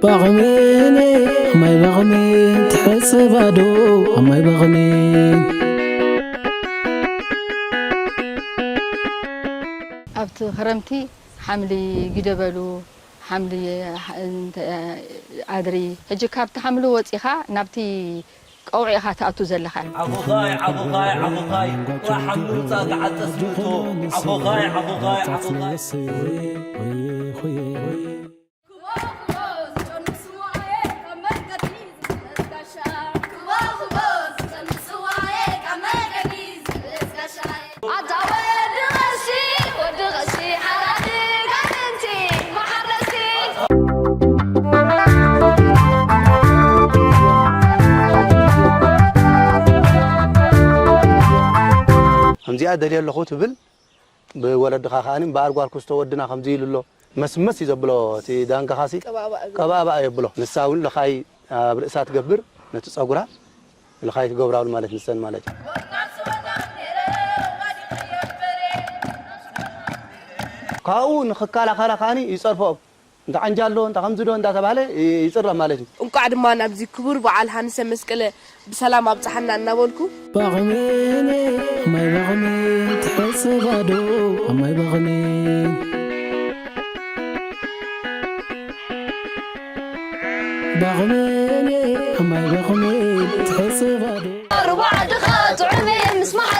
ባቕሜን ማይ ባቕሜን ትሕጽ ባዶ ማይ ባቕሜን። ኣብቲ ክረምቲ ሓምሊ ግደበሉ፣ ሓምሊ፣ እንተ-፣ ኣድሪ። ሕጂ ካብቲ ሓምሊ ወጺኻ ናብቲ ቀውዒ ኢኻ ትኣቱ ዘለኻ። ዓኾኻይ፣ ዓኾኻይ፣ ዓኾኻይ፣ ጥራሕ ሓምሊ ውጻእ ገዓት ጠስምቶ። ዓኾኻይ፣ ዓኾኻይ፣ ዓኾኻይ። ኣታ ወዲ ቐሺ፣ ወዲ ቐሺ፣ ሓራዲ ጋንንቲ፣ መሓረስቲ። ከምዚኣ ደልየ ኣለኹ ትብል ብወለድኻ ከኣ እምበኣር ጓል ክስቶ ወድና ከምዚ ኢሉ ኣሎ። መስመስ እዩ ዘብሎ እቲ ዳንጋኻሲ ቀባእባእ እዩ። ቀባእባእ የብሎ። ንሳ እውን ልኻይ ኣብ ርእሳ ትገብር ነቲ ጸጉራ ልኻይ ትገብራሉ ማለት ንሰን ማለት እዩ። ካብኡ ንኽከላኸላ ከኣኒ ይጸርፎ። እንተ ዓንጃሎ፣ እንተ ከምዚ ዶ እንዳተባሃለ ይ-፣ ይጽረ ማለት እዩ። እንቋዕ ድማ ናብዚ ክቡር በዓል ሃንሰ መስቀለ ብሰላም ኣብጽሓና እናበልኩ። ባቕሜን፣ ማይ ባቕሜን፣ ትሕጽ ባዶ፣ ማይ ባቕሜን። ባቕሜን፣ ማይ ባቕሜን፣ ትሕጽ ባዶ። ኣርባዕድኻ ጥዑም ምስማዕ